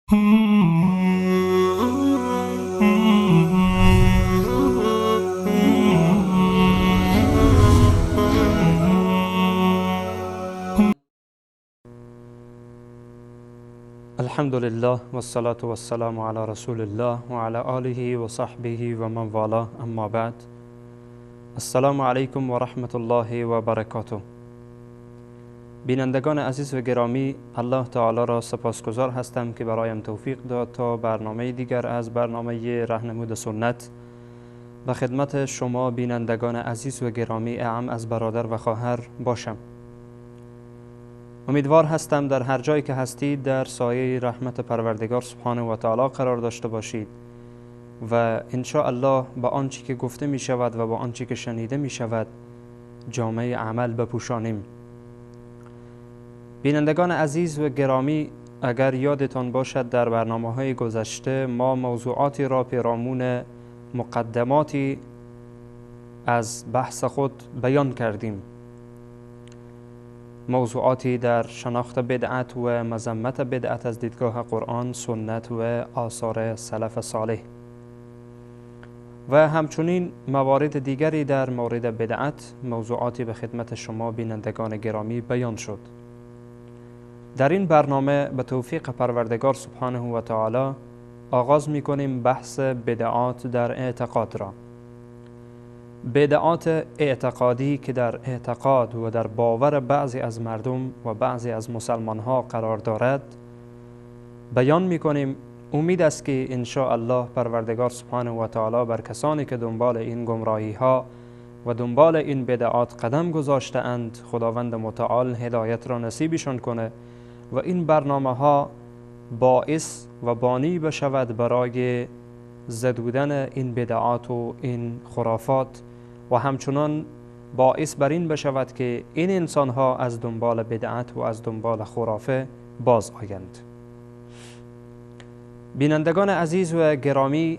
الحمد لله والصلاة والسلام علی رسول الله و علی آله و صحبه و من والاه، اما بعد. السلام علیکم و رحمت الله و برکاته. بینندگان عزیز و گرامی، الله تعالی را سپاسگزار هستم که برایم توفیق داد تا برنامه دیگر از برنامه رهنمود سنت به خدمت شما بینندگان عزیز و گرامی اعم از برادر و خواهر باشم. امیدوار هستم در هر جایی که هستید در سایه رحمت پروردگار سبحانه و تعالی قرار داشته باشید و ان الله با آنچه که گفته می شود و با آنچه که شنیده می شود جامعه عمل بپوشانیم. بینندگان عزیز و گرامی، اگر یادتان باشد در برنامه‌های گذشته ما موضوعاتی را پیرامون مقدماتی از بحث خود بیان کردیم، موضوعاتی در شناخت بدعت و مذمت بدعت از دیدگاه قرآن، سنت و آثار سلف صالح و همچنین موارد دیگری در مورد بدعت موضوعاتی به خدمت شما بینندگان گرامی بیان شد. در این برنامه به توفیق پروردگار سبحانه و تعالی آغاز می‌کنیم بحث بدعات در اعتقاد را. بدعات اعتقادی که در اعتقاد و در باور بعضی از مردم و بعضی از مسلمانها قرار دارد بیان می‌کنیم. امید است که ان شاء الله پروردگار سبحانه و تعالی بر کسانی که دنبال این گمراهی ها و دنبال این بدعات قدم گذاشته اند خداوند متعال هدایت را نصیبشان کنه و این برنامه ها باعث و بانی بشود برای زدودن این بدعات و این خرافات و همچنان باعث بر این بشود که این انسان ها از دنبال بدعت و از دنبال خرافه باز آیند. بینندگان عزیز و گرامی،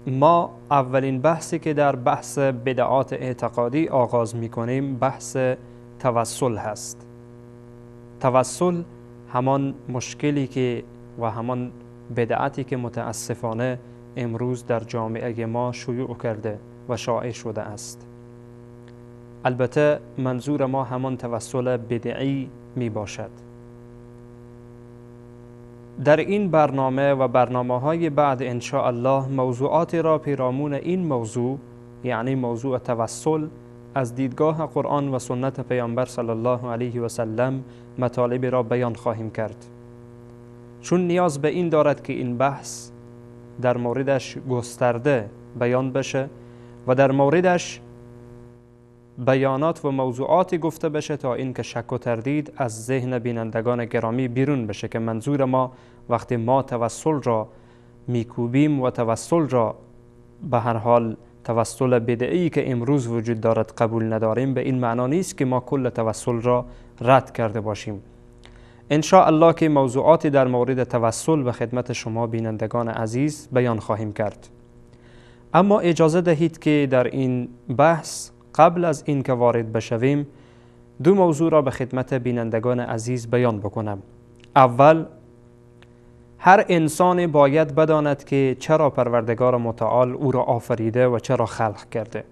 ما اولین بحثی که در بحث بدعات اعتقادی آغاز می‌کنیم بحث توسل هست. توسل همان مشکلی که و همان بدعتی که متاسفانه امروز در جامعه ما شیوع کرده و شایع شده است. البته منظور ما همان توسل بدعی می باشد. در این برنامه و برنامه های بعد ان شاء الله موضوعاتی را پیرامون این موضوع، یعنی موضوع توسل، از دیدگاه قرآن و سنت پیامبر صلی الله علیه و سلم مطالب را بیان خواهیم کرد. چون نیاز به این دارد که این بحث در موردش گسترده بیان بشه و در موردش بیانات و موضوعاتی گفته بشه تا اینکه شک و تردید از ذهن بینندگان گرامی بیرون بشه که منظور ما وقتی ما توسل را میکوبیم و توسل را به هر حال توسل بدعی که امروز وجود دارد قبول نداریم، به این معنا نیست که ما کل توسل را رد کرده باشیم. ان شاء الله که موضوعاتی در مورد توسل به خدمت شما بینندگان عزیز بیان خواهیم کرد. اما اجازه دهید که در این بحث قبل از این که وارد بشویم دو موضوع را به خدمت بینندگان عزیز بیان بکنم. اول، هر انسان باید بداند که چرا پروردگار متعال او را آفریده و چرا خلق کرده.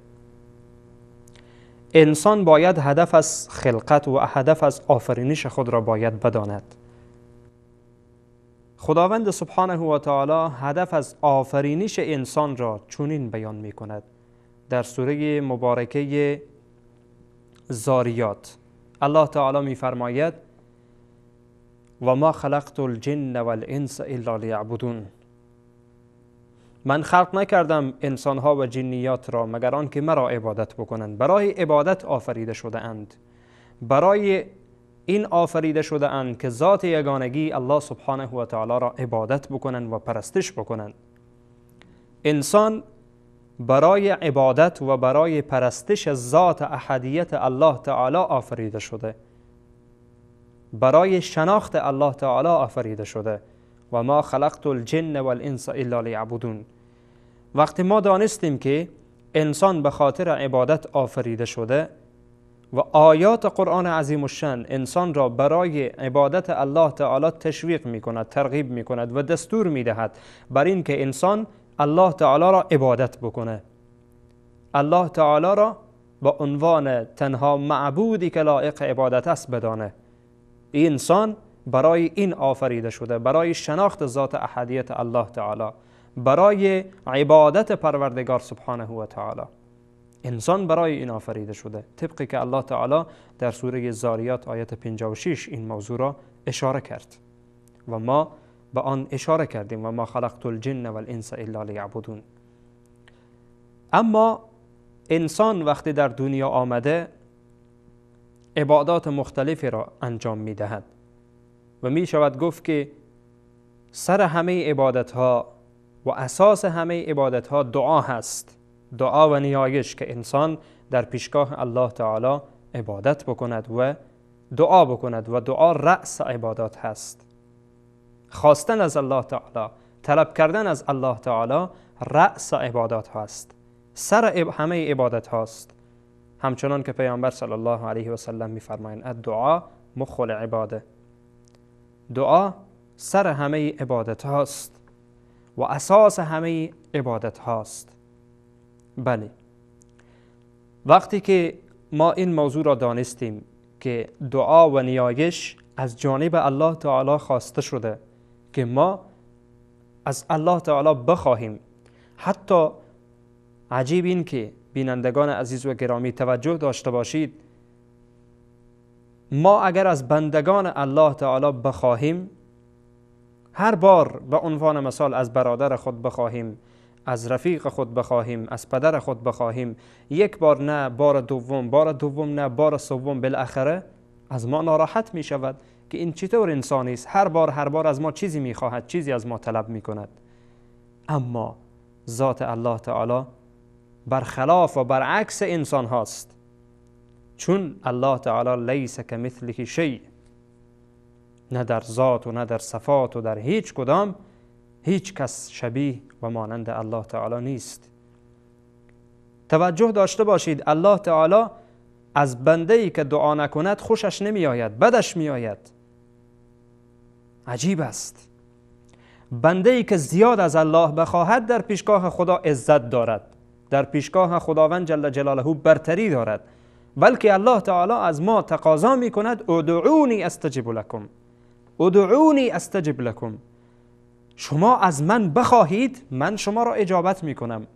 انسان باید هدف از خلقت و هدف از آفرینش خود را باید بداند. خداوند سبحانه و تعالی هدف از آفرینش انسان را چنین بیان می کند در سوره مبارکه زاریات. الله تعالی می فرماید و ما خلقت الجن والانس الا لیعبدون. من خلق نکردم انسانها و جنیات را مگر آنکه مرا عبادت بکنند. برای عبادت آفریده شده اند، برای این آفریده شده اند که ذات یگانگی الله سبحانه و تعالی را عبادت بکنند و پرستش بکنند. انسان برای عبادت و برای پرستش ذات احدیت الله تعالی آفریده شده، برای شناخت الله تعالی آفریده شده. و ما خلقت الجن والانس الا لیعبدون. وقتی ما دانستیم که انسان به خاطر عبادت آفریده شده و آیات قرآن عظیم الشأن انسان را برای عبادت الله تعالی تشویق می کند، ترغیب می کند و دستور می دهد بر این که انسان الله تعالی را عبادت بکنه، الله تعالی را با عنوان تنها معبودی که لایق عبادت است بدانه. این انسان برای این آفریده شده، برای شناخت ذات احدیت الله تعالی، برای عبادت پروردگار سبحانه و تعالی. انسان برای این آفریده شده، طبقی که الله تعالی در سوره زاریات آیت 56 این موضوع را اشاره کرد و ما به آن اشاره کردیم: و ما خلقت الجن والانس الا لیعبدون. اما انسان وقتی در دنیا آمده عبادات مختلفی را انجام می دهد و می شود گفت که سر همه عبادت ها و اساس همه عبادت ها دعا هست، دعا و نیایش که انسان در پیشگاه الله تعالی عبادت بکند و دعا بکند و دعا رأس عبادات هست. خواستن از الله تعالی، طلب کردن از الله تعالی رأس عبادات هست، سر همه عبادت هاست. همچنان که پیامبر صلی الله علیه و سلم می‌فرمایند: الدعا مخ العباده. دعا سر همه عبادت هاست و اساس همه عبادت هاست. بله، وقتی که ما این موضوع را دانستیم که دعا و نیایش از جانب الله تعالی خواسته شده که ما از الله تعالی بخواهیم، حتی عجیب این که بینندگان عزیز و گرامی توجه داشته باشید، ما اگر از بندگان الله تعالی بخواهیم، هر بار به عنوان مثال از برادر خود بخواهیم، از رفیق خود بخواهیم، از پدر خود بخواهیم، یک بار نه، بار دوم، بار دوم نه، بار سوم، بالاخره از ما ناراحت می شود که این چطور انسانی است، هر بار هر بار از ما چیزی می خواهد، چیزی از ما طلب می کند. اما ذات الله تعالی برخلاف و برعکس انسان هاست، چون الله تعالی لیس کمثله شیء، نه در ذات و نه در صفات و در هیچ کدام هیچ کس شبیه و مانند الله تعالی نیست. توجه داشته باشید، الله تعالی از بنده‌ای که دعا نکند خوشش نمی آید، بدش می آید. عجیب است. بنده‌ای که زیاد از الله بخواهد در پیشگاه خدا عزت دارد، در پیشگاه خداوند جل جلاله برتری دارد، بلکه الله تعالی از ما تقاضا می کند: ادعونی استجب لکم، ادعونی استجب لکم. شما از من بخواهید، من شما را اجابت می کنم.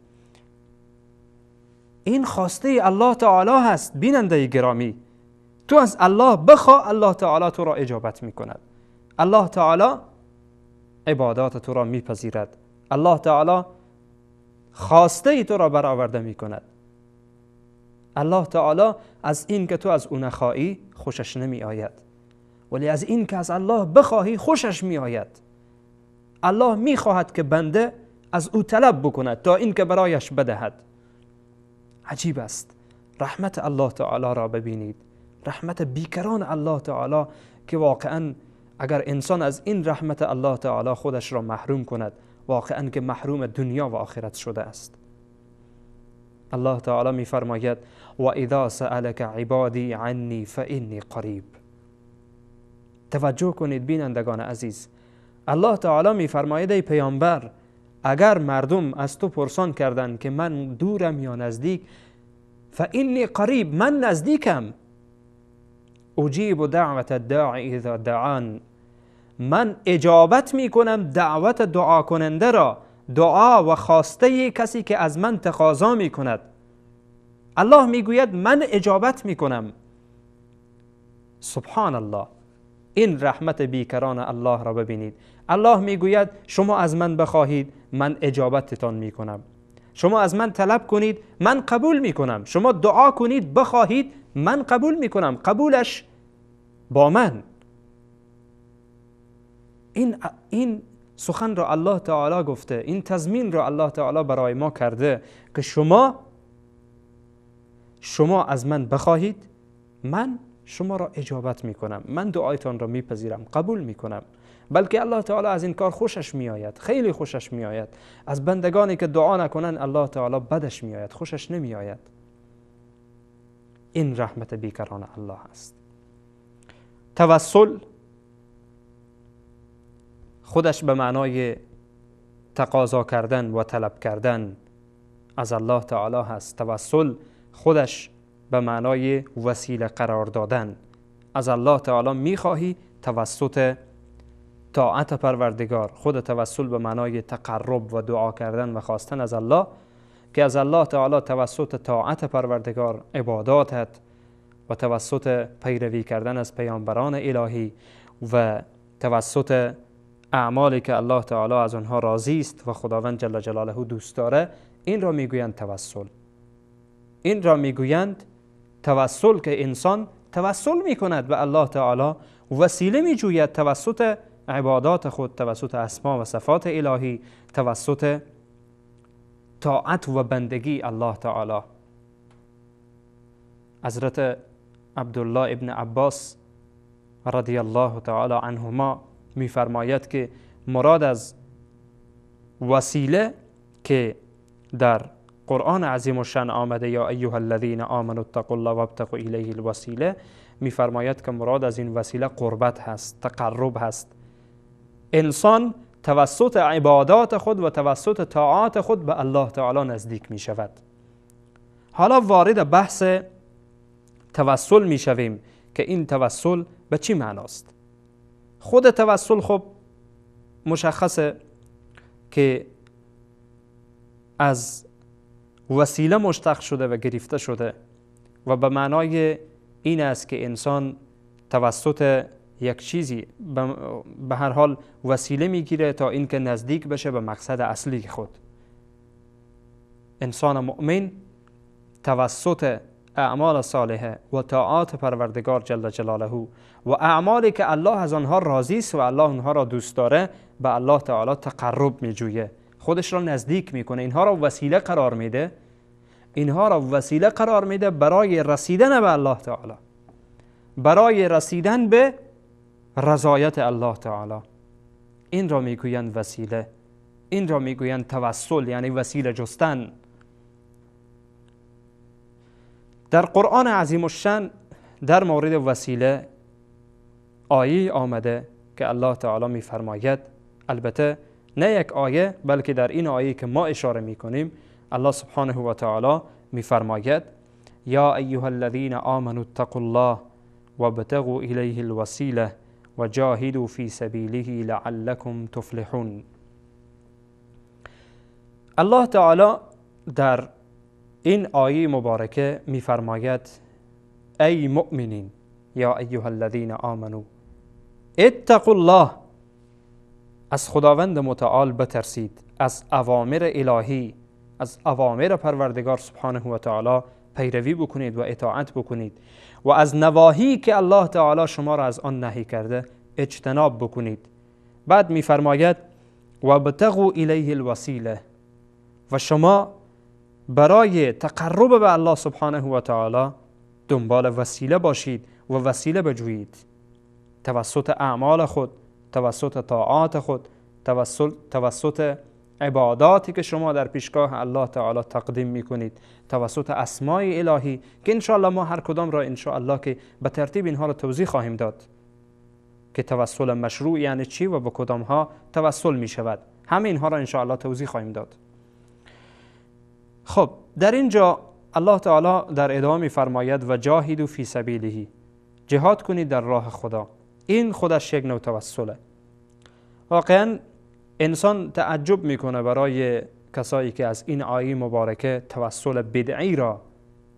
این خواسته الله تعالی هست. بیننده گرامی، تو از الله بخوا، الله تعالی تو را اجابت می کند. الله تعالی عبادات تو را میپذیرد. الله تعالی خواسته تو را برآورده می کند. الله تعالی از این که تو از او نخواهی خوشش نمی آید، ولی از این که از الله بخواهی خوشش می آید. الله می خواهد که بنده از او طلب بکند تا این که برایش بدهد. عجیب است. رحمت الله تعالی را ببینید، رحمت بیکران الله تعالی که واقعا اگر انسان از این رحمت الله تعالی خودش را محروم کند، واقعا که محروم دنیا و آخرت شده است. الله تعالی می فرماید: و اذا سألک عبادی عنی فانی قریب. توجه کنید بینندگان عزیز، الله تعالی می فرماید ای پیامبر، اگر مردم از تو پرسان کردند که من دورم یا نزدیک، فانی قریب، من نزدیکم. اجیب دعوت الداعی اذا دعان، من اجابت می کنم دعوت دعا کننده را، دعا و خواسته کسی که از من تقاضا می کند. الله می گوید من اجابت می کنم. سبحان الله، این رحمت بیکران الله را ببینید. الله می گوید شما از من بخواهید، من اجابتتان می کنم. شما از من طلب کنید، من قبول می کنم. شما دعا کنید، بخواهید، من قبول می کنم. قبولش با من. این سخن را الله تعالی گفته، این تضمین را الله تعالی برای ما کرده که شما از من بخواهید، من شما را اجابت می کنم، من دعایتان را میپذیرم، قبول می کنم. بلکه الله تعالی از این کار خوشش می آید، خیلی خوشش می آید. از بندگانی که دعا نکنند الله تعالی بدش می آید، خوشش نمی آید. این رحمت بیکران الله است. توسل خودش به معنای تقاضا کردن و طلب کردن از الله تعالی هست. توسل خودش به معنای وسیله قرار دادن از الله تعالی، میخواهی توسط طاعت پروردگار. خود توسل به معنای تقرب و دعا کردن و خواستن از الله، که از الله تعالی توسط طاعت پروردگار، عباداتت و توسط پیروی کردن از پیامبران الهی و توسط اعمالی که الله تعالی از آنها راضی است و خداوند جل جلاله دوست داره، این را میگویند توسل. این را میگویند توسل که انسان توسل میکند به الله تعالی، وسیله میجوید توسط عبادات خود، توسط اسما و صفات الهی، توسط طاعت و بندگی الله تعالی. حضرت عبدالله ابن عباس رضی الله تعالی عنهما میفرماید که مراد از وسیله که در قرآن عظیم الشأن آمده، یا ایها الذین آمنوا اتقوا الله وابتغوا الیه الوسیله، میفرماید که مراد از این وسیله قربت هست، تقرب هست. انسان توسط عبادات خود و توسط طاعات خود به الله تعالی نزدیک می شود. حالا وارد بحث توسل می شویم که این توسل به چی معناست. خود توسل خب مشخصه که از وسیله مشتق شده و گرفته شده و به معنای این است که انسان توسط یک چیزی به هر حال وسیله میگیره تا اینکه نزدیک بشه به مقصد اصلی خود. انسان مؤمن توسط اعمال صالحه و طاعات پروردگار جل جلاله و اعمالی که الله از آنها راضی است و الله آنها را دوست داره، به الله تعالی تقرب میجویه، خودش را نزدیک میکنه، اینها را وسیله قرار میده، اینها را وسیله قرار میده برای رسیدن به الله تعالی، برای رسیدن به رضایت الله تعالی. این را میگویند وسیله، این را میگویند توسل، یعنی وسیله جستن. در قرآن عظیم الشأن در مورد وسیله آیه آمده که الله تعالی میفرماید، البته نه یک آیه بلکه در این آیه که ما اشاره میکنیم الله سبحانه و تعالی میفرماید یا ایها الذین آمنوا اتقوا الله وابتغوا الیه الوسیله وجاهدوا فی سبیله لعلکم تفلحون. الله تعالی در این آیه مبارکه میفرماید ای مؤمنین، یا ایها الذین آمنوا اتقوا الله، از خداوند متعال بترسید، از اوامر الهی، از اوامر پروردگار سبحانه و تعالی پیروی بکنید و اطاعت بکنید و از نواهی که الله تعالی شما را از آن نهی کرده اجتناب بکنید. بعد میفرماید وابتغوا الیه الوسیله، و شما برای تقرب به الله سبحانه و تعالی دنبال وسیله باشید و وسیله بجویید، توسط اعمال خود، توسط طاعات خود، توسط عباداتی که شما در پیشگاه الله تعالی تقدیم میکنید، توسط اسمای الهی که انشاءالله ما هر کدام را انشاءالله که به ترتیب اینها را توضیح خواهیم داد که توسل مشروع یعنی چی و به کدام ها توسل می شود. همه اینها را انشاءالله توضیح خواهیم داد. خب در اینجا الله تعالی در ادامه می‌فرماید و جاهدوا فی سبیله، جهاد کنید در راه خدا. این خودش یک نوع توسله. واقعا انسان تعجب میکنه برای کسایی که از این آیه مبارکه توسل بدعی را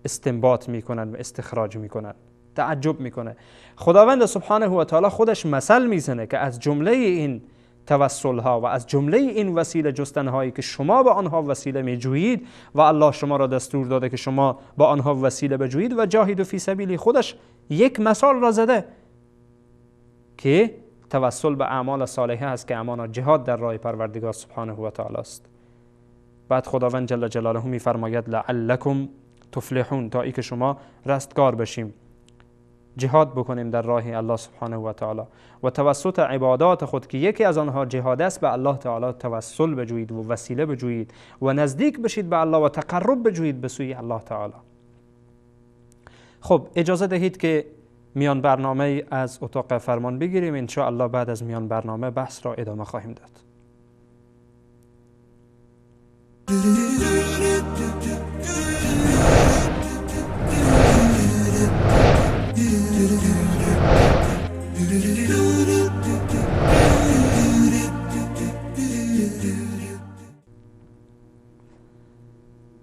استنباط میکنن و استخراج میکنن. تعجب میکنه. خداوند سبحانه و تعالی خودش مثل میزنه که از جمله این توسل ها و از جمله این وسیله جستن هایی که شما به آنها وسیله میجویید و الله شما را دستور داده که شما با آنها وسیله بجویید و جاهدوا فی سبیلی، خودش یک مثال را زده که توسل به اعمال صالحه است که امانا جهاد در راه پروردگار سبحانه و تعالی است. بعد خداوند جل جلاله میفرماید لعلکم تفلحون، تا ای که شما رستگار بشیم، جهاد بکنیم در راه الله سبحانه و تعالی و توسط عبادات خود که یکی از آنها جهاد است به الله تعالی توسل بجویید و وسیله بجویید و نزدیک بشید به الله و تقرب بجویید به سوی الله تعالی. خب اجازه دهید که میان برنامه از اتاق فرمان بگیریم. ان شاء الله بعد از میان برنامه بحث را ادامه خواهیم داد.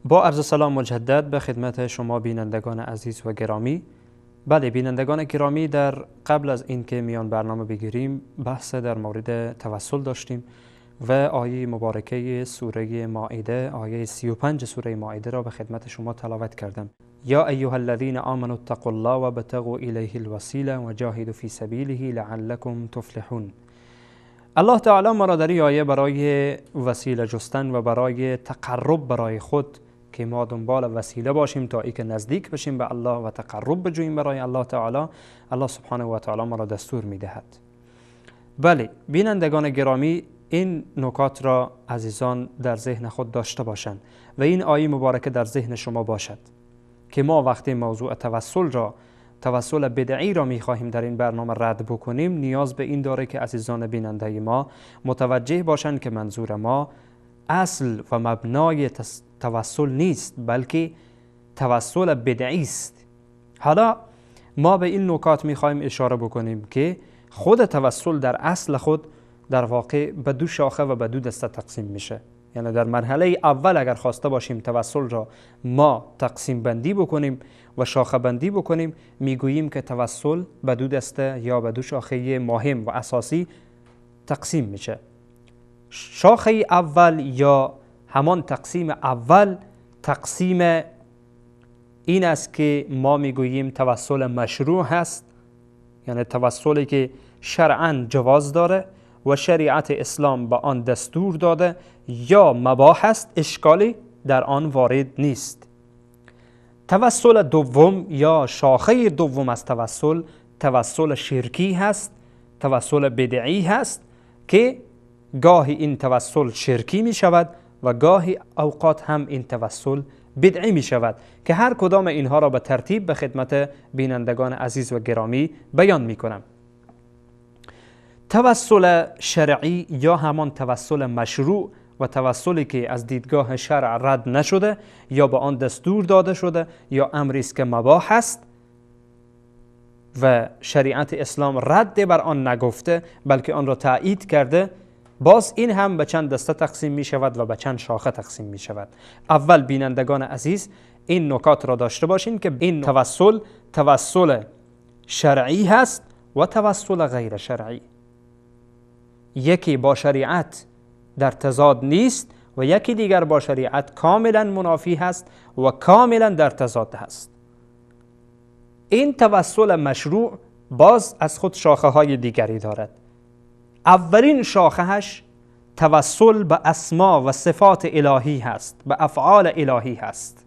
با عرض سلام مجدد به خدمت شما بینندگان عزیز و گرامی. بله بینندگان گرامی، در قبل از اینکه میان برنامه بگیریم بحث در مورد توسل داشتیم و آیه مبارکه سوره مائده، آیه 35 سوره مائده را به خدمت شما تلاوت کردم. یا ایها الذین آمنوا اتقوا الله وابتغوا الیه الوسیله وجاهدوا فی سبیله لعلکم تفلحون. الله تعالی ما را در این آیه برای وسیله جستن و برای تقرب برای خود، که ما دنبال وسیله باشیم تا اینکه نزدیک بشیم به الله و تقرب بجوییم برای الله تعالی، الله سبحانه و تعالی ما را دستور میدهد. بله بینندگان گرامی، این نکات را عزیزان در ذهن خود داشته باشند و این آیه مبارکه در ذهن شما باشد که ما وقتی موضوع توسل را، توسل بدعی را میخواهیم در این برنامه رد بکنیم، نیاز به این داره که عزیزان بیننده ما متوجه باشند که منظور ما اصل و مبنای توسل نیست، بلکه توسل بدعی است. حالا ما به این نکات میخواهیم اشاره بکنیم که خود توسل در اصل خود در واقع به دو شاخه و به دو دسته تقسیم میشه. یعنی در مرحله اول اگر خواسته باشیم توسل را ما تقسیم بندی بکنیم و شاخه بندی بکنیم، میگوییم که توسل به دو دسته یا به دو شاخه مهم و اساسی تقسیم میشه. شاخه اول یا همان تقسیم اول، تقسیم این است که ما میگوییم توسل مشروع هست، یعنی توسلی که شرعاً جواز داره و شریعت اسلام به آن دستور داده یا مباح است، اشکالی در آن وارد نیست. توسل دوم یا شاخه دوم از توسل، توسل شرکی هست، توسل بدعی هست که گاهی این توسل شرکی می شود و گاهی اوقات هم این توسل بدعی می شود، که هر کدام اینها را به ترتیب به خدمت بینندگان عزیز و گرامی بیان می کنم. توسل شرعی یا همان توسل مشروع و توسلی که از دیدگاه شرع رد نشده یا به آن دستور داده شده یا امری است که مباح است و شریعت اسلام رد بر آن نگفته بلکه آن را تایید کرده، باز این هم به چند دسته تقسیم می شود و به چند شاخه تقسیم می شود. اول بینندگان عزیز این نکات را داشته باشین که این توسل، توسل شرعی هست و توسل غیر شرعی. یکی با شریعت در تضاد نیست و یکی دیگر با شریعت کاملا منافی هست و کاملا در تضاد هست. این توسل مشروع باز از خود شاخه های دیگری دارد. اولین شاخهش توسل به اسما و صفات الهی هست، به افعال الهی هست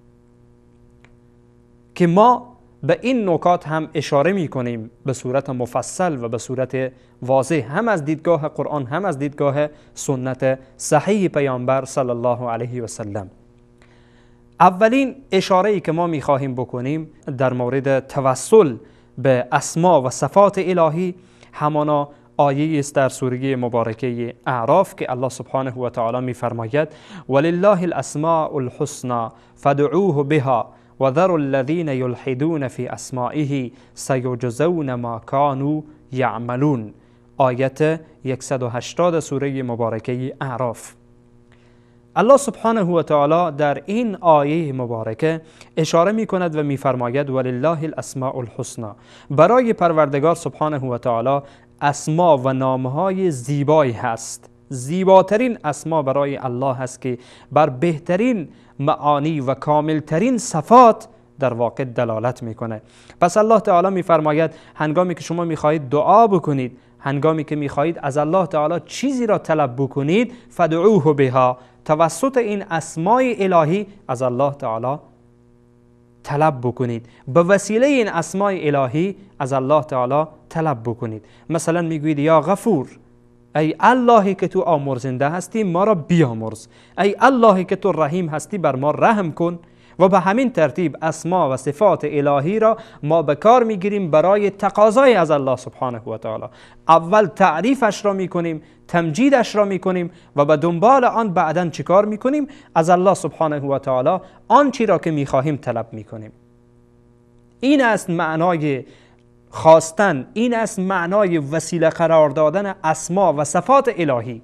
که ما به این نکات هم اشاره می کنیم به صورت مفصل و به صورت واضح، هم از دیدگاه قرآن هم از دیدگاه سنت صحیح پیامبر صلی الله علیه و سلم. اولین اشاره‌ای که ما می خواهیم بکنیم در مورد توسل به اسما و صفات الهی همانا آیه است در سوره مبارکه اعراف که الله سبحانه و تعالی می فرماید ولله الاسماء الحسنى فادعوه بها وذروا الذين يلحدون في اسمائه سيجزون ما كانوا يعملون. آیت 180 سوره مبارکه اعراف. الله سبحانه و تعالی در این آیه مبارکه اشاره می کند و می فرماید ولله الاسماء الحسنى، برای پروردگار سبحانه و تعالی اسما و نامهای زیبایی هست. زیباترین اسما برای الله هست که بر بهترین معانی و کاملترین صفات در واقع دلالت میکنه. پس الله تعالی میفرماید هنگامی که شما میخواهید دعا بکنید، هنگامی که میخواهید از الله تعالی چیزی را طلب بکنید، فدعوه بها، توسط این اسمای الهی از الله تعالی طلب بکنید، به وسیله این اسمای الهی از الله تعالی طلب بکنید. مثلا میگویید یا غفور، ای اللهی که تو آمرزنده هستی ما را بیامرز، ای اللهی که تو رحیم هستی بر ما رحم کن، و به همین ترتیب اسما و صفات الهی را ما به کار میگیریم برای تقاضای از الله سبحانه و تعالی. اول تعریفش را میکنیم، تمجیدش را میکنیم و به دنبال آن بعداً چیکار میکنیم؟ از الله سبحانه و تعالی آنچی را که میخواهیم طلب میکنیم. این است معنای خواستن، این است معنای وسیله قرار دادن اسما و صفات الهی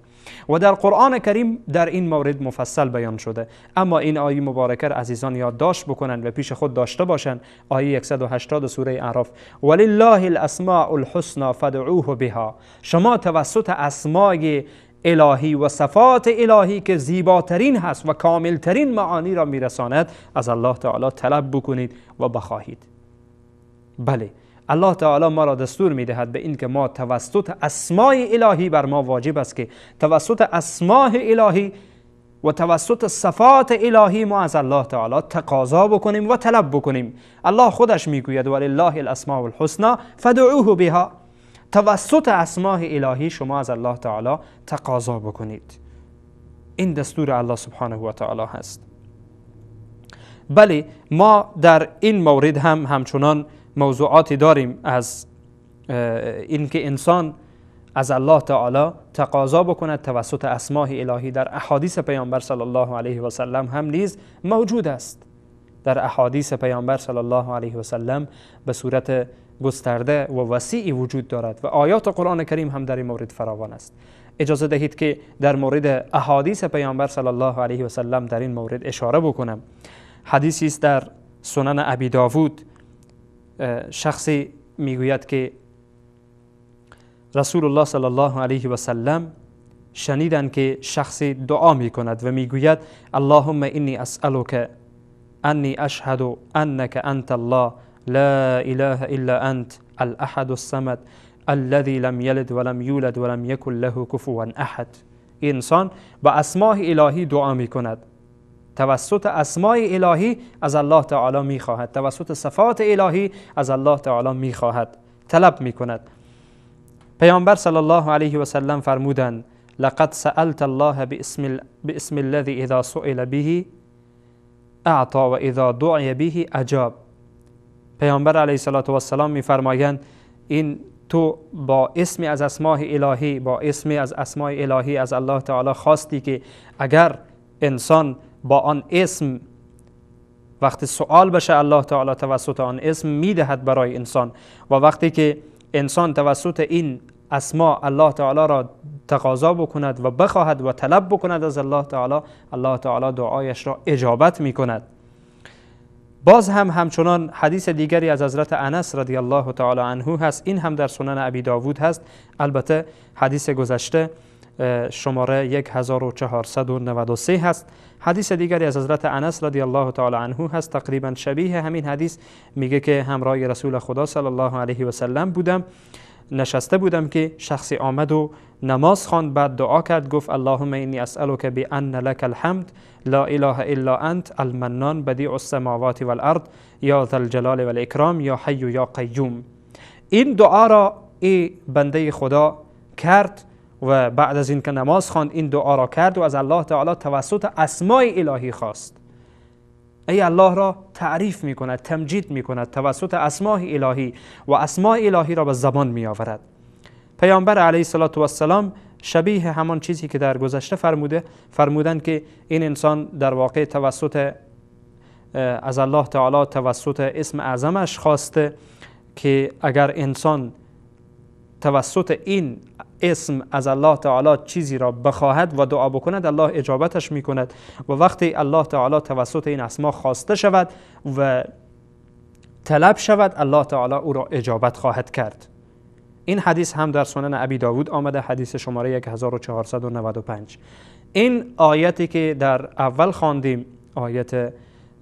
و در قرآن کریم در این مورد مفصل بیان شده. اما این آیه مبارکه عزیزان یادداشت بکنند و پیش خود داشته باشند، آیه 180 سوره اعراف: ولله الاسماء الحسنى فادعوه بها. شما توسط اسمای الهی و صفات الهی که زیباترین هست و کاملترین معانی را میرساند از الله تعالی طلب بکنید و بخواهید. بله، الله تعالی ما را دستور میدهد به اینکه ما توسط اسمای الهی، بر ما واجب است که توسط اسماء الهی و توسط صفات الهی ما از الله تعالی تقاضا بکنیم و طلب بکنیم. الله خودش میگوید ولله الاسماء الحسنى فادعوه بها. توسط اسماء الهی شما از الله تعالی تقاضا بکنید. این دستور الله سبحانه و تعالی هست. بله، ما در این مورد هم همچنان موضوعاتی داریم از اینکه انسان از الله تعالی تقاضا بکند توسط اسماء الهی. در احادیث پیامبر صلی الله علیه و سلم هم نیز موجود است. در احادیث پیامبر صلی الله علیه و سلم به صورت گسترده و وسیعی وجود دارد و آیات قرآن کریم هم در این مورد فراوان است. اجازه دهید که در مورد احادیث پیامبر صلی الله علیه و سلم در این مورد اشاره بکنم. حدیثی است در سنن ابی داود. شخصی میگوید که رسول الله صلی الله علیه و سلم شنیدن که شخصی دعا میکند و میگوید اللهم انی اسألک انی اشهد انک انت الله لا اله الا انت الاحد الصمد الذي لم یلد ولم یولد ولم یکن له کفوا احد. انسان با اسماء الهی دعا میکند، توسط اسماء الهی از الله تعالی میخواهد، توسط صفات الهی از الله تعالی میخواهد، طلب میکند. پیامبر صلی الله علیه و سلم فرمودند لقد سألت الله باسم الذي اذا سئل به اعطى و اذا دعی به اجاب. پیامبر علیه الصلاة والسلام میفرمایند این تو با اسمی از اسماء الهی، با اسمی از اسماء الهی از الله تعالی خواستی که اگر انسان با آن اسم وقتی سوال بشه الله تعالی توسط آن اسم میدهد برای انسان، و وقتی که انسان توسط این اسما الله تعالی را تقاضا بکند و بخواهد و طلب بکند از الله تعالی، الله تعالی دعایش را اجابت میکند. باز هم همچنان حدیث دیگری از حضرت انس رضی الله تعالی عنه هست، این هم در سنن ابی داود هست. البته حدیث گذشته شماره 1493 هست. حدیث دیگری از حضرت انس رضی الله تعالی عنه هست، تقریبا شبیه همین حدیث. میگه که همراه رسول خدا صلی الله علیه و سلم بودم، نشسته بودم که شخصی آمد و نماز خواند، بعد دعا کرد، گفت اللهم انی اسألک بان لک الحمد لا اله الا انت المنان بدیع السماوات والارض یا ذا الجلال والاکرام یا حی یا قیوم. این دعا را ای بنده خدا کرد و بعد از اینکه نماز خواند این دعا را کرد و از الله تعالی توسط اسماء الهی خواست. ای الله را تعریف می کند، تمجید می کند توسط اسماء الهی و اسماء الهی را به زبان می آورد. پیامبر علیه الصلاة والسلام شبیه همان چیزی که در گذشته فرمودند که این انسان در واقع توسط از الله تعالی توسط اسم اعظمش خواسته که اگر انسان توسط این اسم از الله تعالی چیزی را بخواهد و دعا بکند الله اجابتش میکند، و وقتی الله تعالی توسط این اسما خواسته شود و طلب شود الله تعالی او را اجابت خواهد کرد. این حدیث هم در سنن ابی داود آمده، حدیث شماره 1495. این آیتی که در اول خواندیم، آیت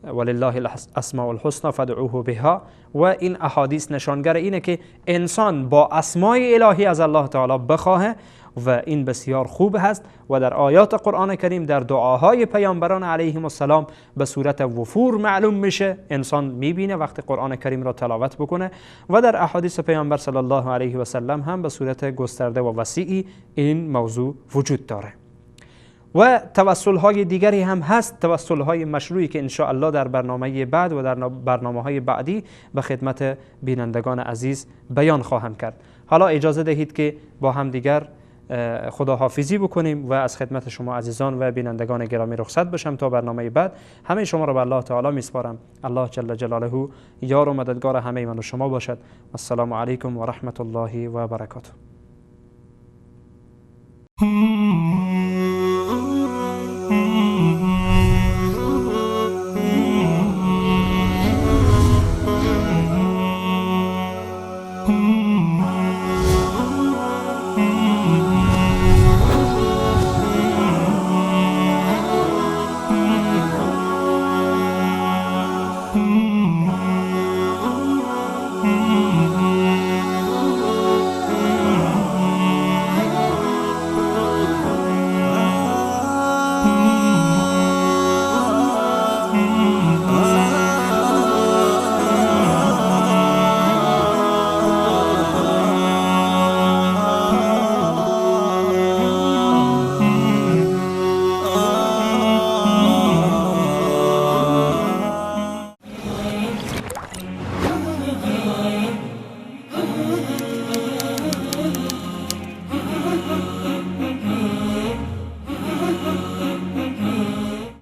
ولله الاسماء الحسنى فادعوه بها، و این احادیث نشانگر اینه که انسان با اسماء الهی از الله تعالی بخواه و این بسیار خوب هست و در آیات قرآن کریم در دعاهای پیامبران علیهم السلام به صورت وفور معلوم میشه، انسان میبینه وقتی قرآن کریم را تلاوت بکنه، و در احادیث پیامبر صلی الله علیه و سلم هم به صورت گسترده و وسیعی این موضوع وجود داره. و توسل های دیگری هم هست، توسل های مشروعی که انشاءالله در برنامه بعد و در برنامه های بعدی به خدمت بینندگان عزیز بیان خواهم کرد. حالا اجازه دهید که با هم دیگر خداحافظی بکنیم و از خدمت شما عزیزان و بینندگان گرامی رخصت بشم تا برنامه بعد. همه شما را به الله تعالی میسپارم. الله جل جلاله یار و مددگار همه من و شما باشد. السلام علیکم و رحمت الله و برکاته.